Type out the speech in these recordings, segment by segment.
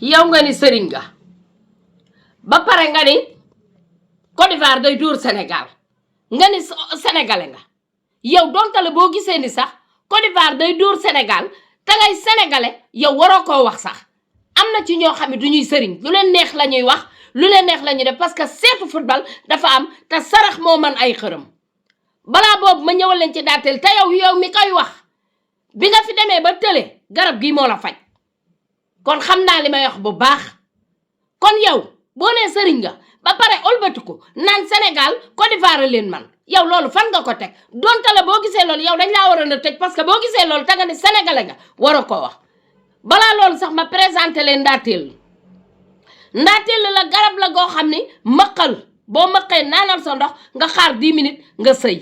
yow nga ni sëriñ nga ba pare nga ni Côte d'Ivoire day dóor Sénégal nga ni sénégalais nga yow dontale boo gisee ni sax Côte d'Ivoire day dóor Sénégal te ngay sénégalais yow waroo koo wax sax am na ci ñoo xam ne du ñuy sëriñ lu leen neex la ñuy wax lu leen neex la ñuy def parce que seetu football dafa am te sarax moo man ay xërëm balaa boobu ma ñëwal leen ci daateel te yow mi koy wax bi nga fi demee ba tële garab gii moo la faj kon xam naa li may wax bu baax kon yow boo nee sëriñ nga ba pare olbatiku naan Sénégal Côte d'Ivoire leen man yow loolu fan nga ko teg donte la boo gisee loolu yow dañ laa waroon a tëj parce que boo gisee loolu te nga ne sénégalais nga waroo koo wax balaa loolu sax ma présenté leen ndaateel la garab la goo xam ni mëqal boo mëqee naanal sa ndox nga xaar 10 minutes nga sëy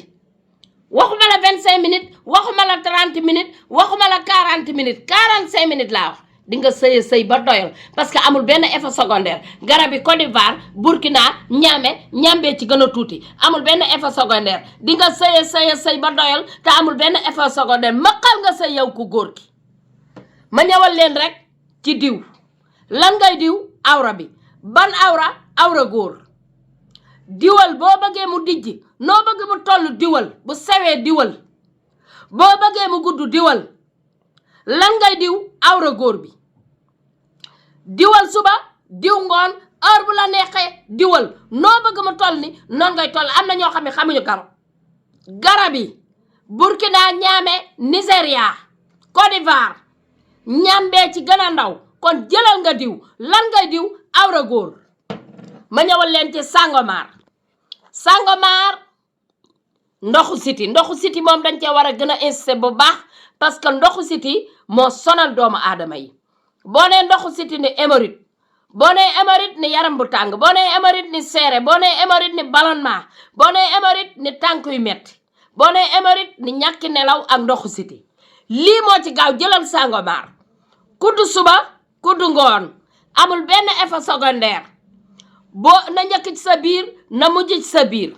waxuma la 25 minutes waxuma la 30 minutes waxuma la 40 minutes 45 minutes laa wax di nga sëy ba doyal parce que amul benn effet secondaire garab yi Côte d'Ivoire Burkina ñambee ci gën a tuuti amul benn effet secondaire di nga sëy ba doyal te amul benn effet secondaire mëqal nga sëy yow ku góor ki ma ñëwal leen rek ci diw lan ngay diw awra bi ban awra góor diwal boo bëggee mu dijji noo bëgg mu toll diwal bu sewee diwal boo bëggee mu gudd diwal lan ngay diw awra góor bi diwal suba diw ngoon heure bu la neexee diwal noo bëgg mu toll ni noonu ngay toll am na ñoo xam ne xamuñu garab yi Burkina Niamey Nigeria Côte d'Ivoire ñambee ci gën a ndaw kon jëlal nga diw lan ngay diw awra góor ma ñëwal leen ci Sangomar ndoxu siti moom dañ cee war a gën a insister bu baax parce que ndoxu siti moo sonal doomu aadama yi boo nee ndoxu siti ni hémorroïde boo nee hémorroïde ni yaram bu tàng boo nee hémorroïde ni seere boo nee hémorroïde ni ballonnement boo nee hémorroïde ni tànk yu metti boo nee hémorroïde ni ñàkki nelaw ak ndoxu siti lii moo ci gaaw jëlal Sangomar kuddu suba kuddu ngoon amul benn effet secondaire boo na njëkk ci sa biir na mujj ci sa biir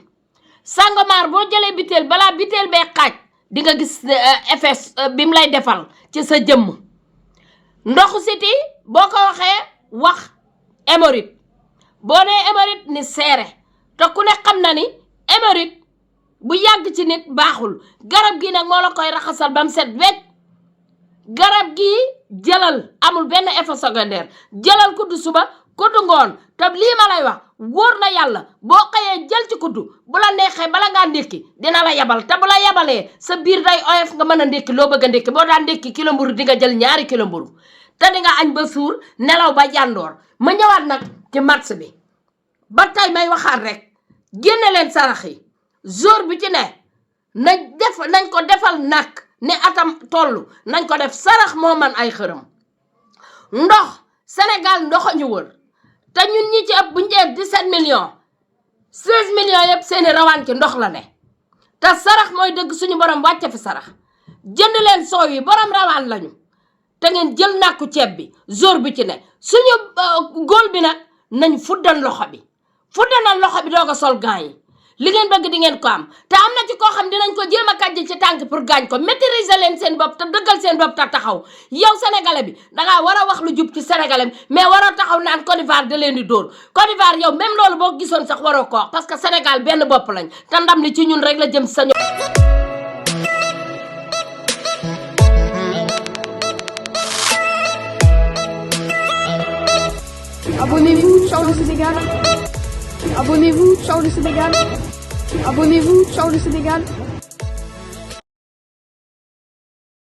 Sangomar boo jëlee biteel balaa biteel bee xaaj di nga gis effet bi mu lay defal ci sa jëmm ndoxu siti boo ko waxee wax hémorroïde boo nee hémorroïde ni seere te ku ne xam na ni hémorroïde bu yàgg ci nit baaxul garab gi nag moo la koy raxasal ba mu set wecc garab gi jëlal amul benn effet secondaire jëlal kuddu suba kuddu ngoon te lii ma lay wax wóor na yàlla boo xëyee jël ci kuddu bu la neexee bala ngaa ndékki dina la yabal te bu la yabalee sa biir day oyof nga mën a ndékki loo bëgg a ndékki boo daan ndékki kilo mburu di nga jël 2 kilo mburu te di nga añ ba suur nelaw ba jàndoor ma ñëwaat nag ci match bi ba tey may waxaat rek génne leen sarax yi jour bi ci ne nañ ko defal nag ne atam tollu nañ ko def sarax moo man ay xërëm ndox Sénégal ndox ñu wër te ñun ñi ci ëpp bu ñu jee 17 millions 16 millions yëpp seeni rawaan ci ndox la ne te sarax mooy dëgg suñu borom wàcce fi sarax jënd leen soow yi borom rawaan lañu te ngeen jël nàkku ceeb bi jour bi ci ne suñu góol bi nag nañ fuddan loxo bi doo ko sol gants yi li ngeen bëgg di ngeen ko am te am na ci koo xam dinañ ko jéem a kàjj ci tànk pour gaañ ko maîtriser leen seen bopp te dëggal seen bopp te taxaw yow sénégalais bi dangaa war a wax lu jub ci sénégalais bi mais waroo taxaw naan Côte d'Ivoire da leen di dóor Côte d'Ivoire yow même loolu boo gisoon sax waroo ko wax parce que Sénégal benn bopp lañ te ndam li ci ñun rek la jëm sa Abonnez-vous, ciao le Sénégal. Abonnez-vous, ciao le Sénégal. Abonnez-vous, ciao le Sénégal.